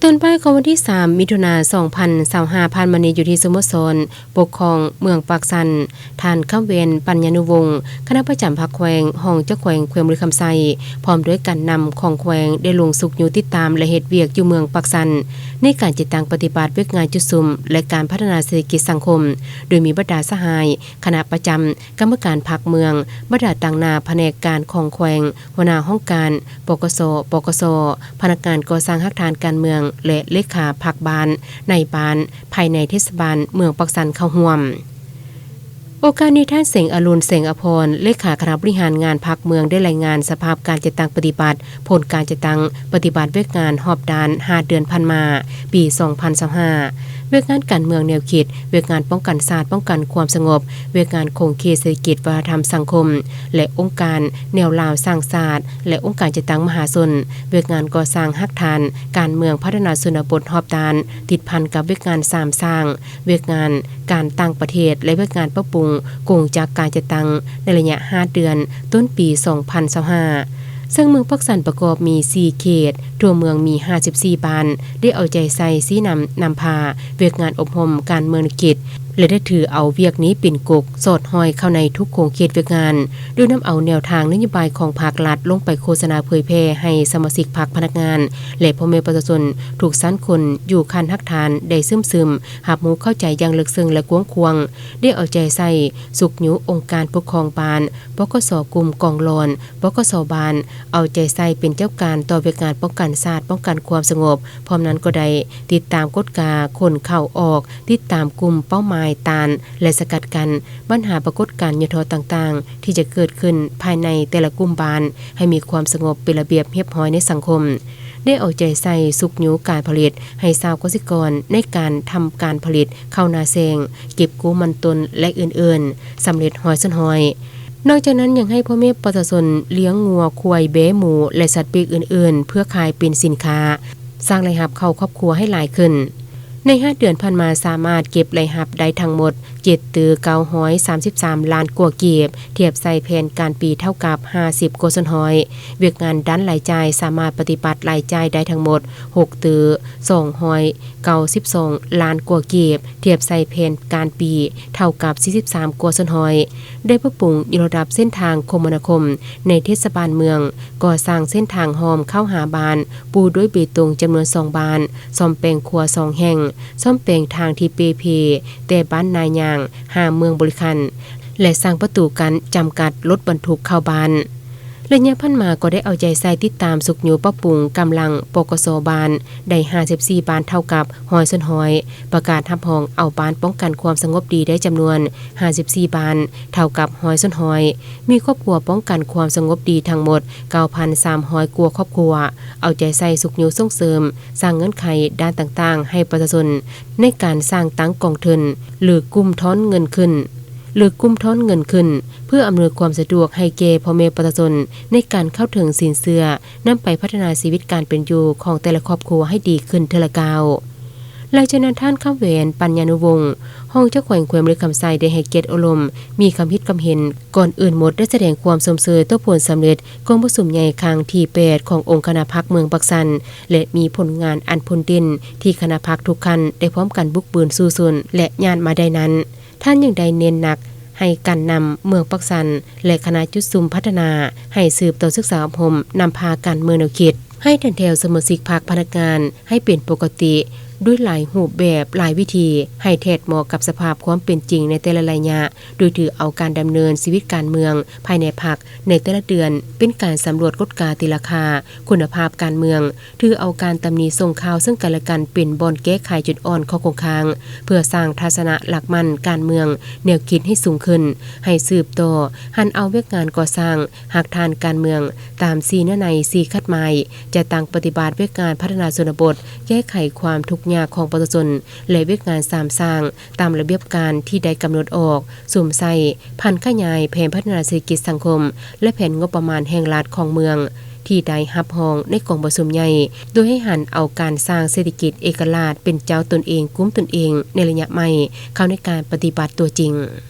ຕອນບ່າຍຂອງວັນທີສາມ ມິຖຸນາ ສອງພັນຊາວຫ້າ ຜ່ານມານີ້ ຢູ່ທີ່ສະໂມສອນປົກຄອງເມືອງປາກຊັນ, ທ່ານ ຄຳແຫວນ ປັນຍານຸວົງ ຄະນະປະຈຳພັກແຂວງ, ຮອງເຈົ້າແຂວງແຂວງບໍລິຄຳໄຊ ພ້ອມດ້ວຍການນຳຂອງແຂວງ ໄດ້ລົງຊຸກຍູ້ຕິດຕາມ ແລະ ເຮັດວຽກຢູ່ເມືອງປາກຊັນ ໃນການຈັດຕັ້ງປະຕິບັດວຽກງານຈຸດສຸມ ແລະ ການພັດທະນາເສດຖະກິດສັງຄົມ, ໂດຍມີບັນດາສະຫາຍ ຄະນະປະຈຳ, ກຳມະການພັກເມືອງ, ບັນດາຕາງໜ້າພະແນກການຂອງແຂວງ, ຫົວໜ້າຫ້ອງການ ປກສ, ປກສ, ພະນັກງານກໍ່ສ້າງຮາກຖານການເມືອງ ແລະ ເລຂາພັກບ້ານ, ນາຍບ້ານ ພາຍໃນເທດສະບານເມືອງປາກຊັນເຂົ້າຮ່ວມ. ໂອກາດນີ້ ທ່ານ ແສງອະລຸນ ແສງອະພອນ ເລຂາຄະນະບໍລິຫານງານພັກເມືອງ ໄດ້ລາຍງານສະພາບການຈັດຕັ້ງປະຕິບັດ ຜົນການຈັດຕັ້ງປະຕິບັດວຽກງານຮອບດ້ານຫ້າເດືອນຜ່ານມາ ປີສອງພັນຊາວຫ້າ, ວຽກງານການເມືອງແນວຄິດ, ວຽກງານປ້ອງກັນຊາດ, ປ້ອງກັນຄວາມສະຫງົບ, ວຽກງານຂົງເຂດເສດຖະກິດ, ວັດທະນະທຳ, ສັງຄົມ ແລະ ອົງການແນວລາວສ້າງຊາດ ແລະ ອົງການຈັດຕັ້ງມະຫາຊົນ, ວຽກງານກໍ່ສ້າງຮາກຖານການເມືອງ, ພັດທະນາຊົນນະບົດຮອບດ້ານ, ຕິດພັນກັບວຽກງານສາມສ້າງ, ວຽກງານການຕ່າງປະເທດ ແລະ ວຽກງານປັບປຸງກົງຈັກການຈັດຕັ້ງໃນໄລຍະຫ້າເດືອນ ຕົ້ນປີສອງພັນຊາວຫ້າ. ເຊິ່ງເມືອງປາກຊັນປະກອບມີສີ່ເຂດ, ທົ່ວເມືອງມີຫ້າສິບສີ່ບ້ານ, ໄດ້ເອົາໃຈໃສ່ຊີ້ນຳນຳພາວຽກງານອົບຮົມການເມືອງແນວຄິດ ແລະ ໄດ້ຖືເອົາວຽກນີ້ເປັນກົກສອດຫ້ອຍເຂົ້າໃນທຸກຂົງເຂດວຽກງານ, ໂດຍນຳເອົາແນວທາງນະໂຍບາຍຂອງພັກລັດລົງໄປໂຄສະນາເຜີຍແຜ່ໃຫ້ສະມາຊິກພັກ, ພະນັກງານ ແລະ ພໍ່ແມ່ປະຊາຊົນທຸກຊັ້ນຄົນຢູ່ຂັ້ນຮາກຖານໄດ້ຊຶມຊຶມ ຮັບຮູ້ເຂົ້າໃຈຢ່າງເລິກເຊິ່ງ ແລະ ກວ້າງຂວາງ, ໄດ້ເອົາໃຈໃສ່ຊຸກຍູ້ອົງການປົກຄອງບ້ານ, ປກສ ກຸ່ມກອງຫຼອນ, ປກສ ບ້ານ, ເອົາໃຈໃສ່ເປັນເຈົ້າການຕໍ່ວຽກງານປ້ອງກັນຊາດ, ປ້ອງກັນຄວາມສະຫງົບ, ພ້ອມນັ້ນກໍໄດ້ຕິດຕາມກວດກາຄົນເຂົ້າອອກ, ຕິດຕາມກຸ່ມເປົ້າໝາຍຕ້ານ ແລະ ສະກັດກັ້ນບັນຫາປາກົດການຫຍໍ້ທໍ້ຕ່າງໆ ທີ່ຈະເກີດຂຶ້ນພາຍໃນແຕ່ລະກຸ່ມບ້ານ ໃຫ້ມີຄວາມສະຫງົບເປັນລະບຽບຮຽບຮ້ອຍໃນສັງຄົມ. ໄດ້ເອົາໃຈໃສ່ຊຸກຍູ້ການຜະລິດໃຫ້ຊາວກະສິກອນໃນການທຳການຜະລິດເຂົ້ານາແຊງ, ເກັບກູ້ມັນຕົ້ນ ແລະ ອື່ນໆ ສຳເລັດຮ້ອຍສ່ວນຮ້ອຍ. ນອກຈາກນັ້ນຍັງໃຫ້ພໍ່ແມ່ປະຊາຊົນລ້ຽງງົວ, ຄວາຍ, ແບ້, ໝູ ແລະ ສັດປີກອື່ນໆ ເພື່ອຂາຍເປັນສິນຄ້າ, ສ້າງລາຍຮັບເຂົ້າຄອບຄົວໃຫ້ຫຼາຍຂຶ້ນ. ໃນຫ້າເດືອນຜ່ານມາ ສາມາດເກັບລາຍຮັບໄດ້ທັງໝົດເຈັດຕື້ເກົ້າຮ້ອຍສາມສິບສາມລ້ານກວ່າກີບ, ທຽບໃສ່ແຜນການປີເທົ່າກັບຫ້າສິບກວ່າສ່ວນຮ້ອຍ. ວຽກງານດ້ານລາຍຈ່າຍ ສາມາດປະຕິບັດລາຍຈ່າຍໄດ້ທັງໝົດຫົກຕື້ສອງຮ້ອຍເກົ້າສິບສອງລ້ານກວ່າກີບ, ທຽບໃສ່ແຜນການປີເທົ່າກັບສີ່ສິບສາມກວ່າສ່ວນຮ້ອຍ. ໄດ້ປັບປຸງຍົກລະດັບເສັ້ນທາງຄົມມະນາຄົມໃນເທດສະບານເມືອງ, ກໍ່ສ້າງເສັ້ນທາງອ້ອມເຂົ້າຫາບ້ານ, ປູດ້ວຍເບຕົງຈຳນວນສອງບ້ານ, ສ້ອມແປງຂົວສອງແຫ່ງ, ສ້ອມແປງທາງທີ່ເປ່ເພແຕ່ບ້ານນາຍາງຫາເມືອງບໍລິຄັນ ແລະ ສ້າງປະຕູກັ້ນຈຳກັດລົດບັນທຸກເຂົ້າບ້ານ. ໄລຍະຜ່ານມາກໍໄດ້ເອົາໃຈໃສ່ຕິດຕາມຊຸກຍູ້ປັບປຸງກຳລັງ ປກສ ບ້ານ ໄດ້ຫ້າສິບສີ່ບ້ານ ເທົ່າກັບຮ້ອຍສ່ວນຮ້ອຍ, ປະກາດຮັບຮອງເອົາບ້ານປ້ອງກັນຄວາມສະຫງົບດີໄດ້ຈຳນວນຫ້າສິບສີ່ບ້ານ ເທົ່າກັບຮ້ອຍສ່ວນຮ້ອຍ, ມີຄອບຄົວປ້ອງກັນຄວາມສະຫງົບດີທັງໝົດເກົ້າພັນສາມຮ້ອຍກວ່າຄອບຄົວ, ເອົາໃຈໃສ່ຊຸກຍູ້ສົ່ງເສີມ ສ້າງເງື່ອນໄຂດ້ານຕ່າງໆໃຫ້ປະຊາຊົນ ໃນການສ້າງຕັ້ງກອງທຶນ ຫຼື ກຸ່ມທອນເງິນຂຶ້ນ ຫຼື ກຸ່ມທອນເງິນຂຶ້ນ ເພື່ອອຳນວຍຄວາມສະດວກໃຫ້ແກ່ພໍ່ແມ່ປະຊາຊົນໃນການເຂົ້າເຖິງສິນເຊື່ອ ນຳໄປພັດທະນາຊີວິດການເປັນຢູ່ຂອງແຕ່ລະຄອບຄົວໃຫ້ດີຂຶ້ນເທື່ອລະກ້າວ. ຫຼັງຈາກນັ້ນ ທ່ານ ຄຳແຫວນ ປັນຍານຸວົງ ຮອງເຈົ້າແຂວງແຂວງບໍລິຄຳໄຊ ໄດ້ໃຫ້ກຽດໂອ້ລົມ ມີຄຳຄິດຄຳເຫັນ, ກ່ອນອື່ນໝົດໄດ້ສະແດງຄວາມຊົມເຊີຍຕໍ່ຜົນສຳເລັດກອງປະຊຸມໃຫຍ່ຄັ້ງທີແປດ ຂອງອົງຄະນະພັກເມືອງປາກຊັນ ແລະ ມີຜົນງານອັນພົ້ນເດັ່ນທີ່ຄະນະພັກທຸກຂັ້ນໄດ້ພ້ອມກັນບຸກບືນສູ້ຊົນ ແລະ ຍາດມາໄດ້ນັ້ນ. ທ່ານຍັງໄດ້ເນັ້ນໜັກໃຫ້ການນຳເມືອງປາກຊັນ ແລະ ຄະນະຈຸດສຸມພັດທະນາ ໃຫ້ສືບຕໍ່ສຶກສາອົບຮົມນຳພາການເມືອງແນວຄິດ, ໃຫ້ຖັນແຖວສະມາຊິກພັກ, ພະນັກງານໃຫ້ເປັນປົກກະຕິ ດ້ວຍຫຼາຍຮູບແບບ, ຫຼາຍວິທີ, ໃຫ້ແທດເໝາະກັບສະພາບຄວາມເປັນຈິງໃນແຕ່ລະໄລຍະ, ໂດຍຖືເອົາການດຳເນີນຊີວິດການເມືອງພາຍໃນພັກໃນແຕ່ລະເດືອນ ເປັນການສຳຫຼວດກວດກາຕີລາຄາຄຸນນະພາບການເມືອງ, ຖືເອົາການຕຳໜິສົ່ງຂ່າວເຊິ່ງກັນແລະກັນເປັນບ່ອນແກ້ໄຂຈຸດອ່ອນຂໍ້ຄົງຄ້າງ ເພື່ອສ້າງທັດສະນະຫຼັກໝັ້ນການເມືອງແນວຄິດໃຫ້ສູງຂຶ້ນ, ໃຫ້ສືບຕໍ່ຫັນເອົາວຽກງານກໍ່ສ້າງຮາກຖານການເມືອງຕາມສີ່ເນື້ອໃນ, ສີ່ຂັດໝາຍ, ຈັດຕັ້ງປະຕິບັດວຽກງານພັດທະນາຊົນນະບົດ, ແກ້ໄຂຄວາມທຸກຍາກຂອງປະຊາຊົນ ແລະ ວຽກງານສາມສ້າງ ຕາມລະບຽບການທີ່ໄດ້ກຳນົດອອກ, ສຸມໃສ່ຜັນຂະຫຍາຍແຜນພັດທະນາເສດຖະກິດສັງຄົມ ແລະ ແຜນງົບປະມານແຫ່ງລັດຂອງເມືອງ ທີ່ໄດ້ຮັບຮອງໃນກອງປະຊຸມໃຫຍ່, ໂດຍໃຫ້ຫັນເອົາການສ້າງເສດຖະກິດເອກະລາດເປັນເຈົ້າຕົນເອງ, ກຸ້ມຕົນເອງໃນໄລຍະໃໝ່ ເຂົ້າໃນການປະຕິບັດຕົວຈິງ.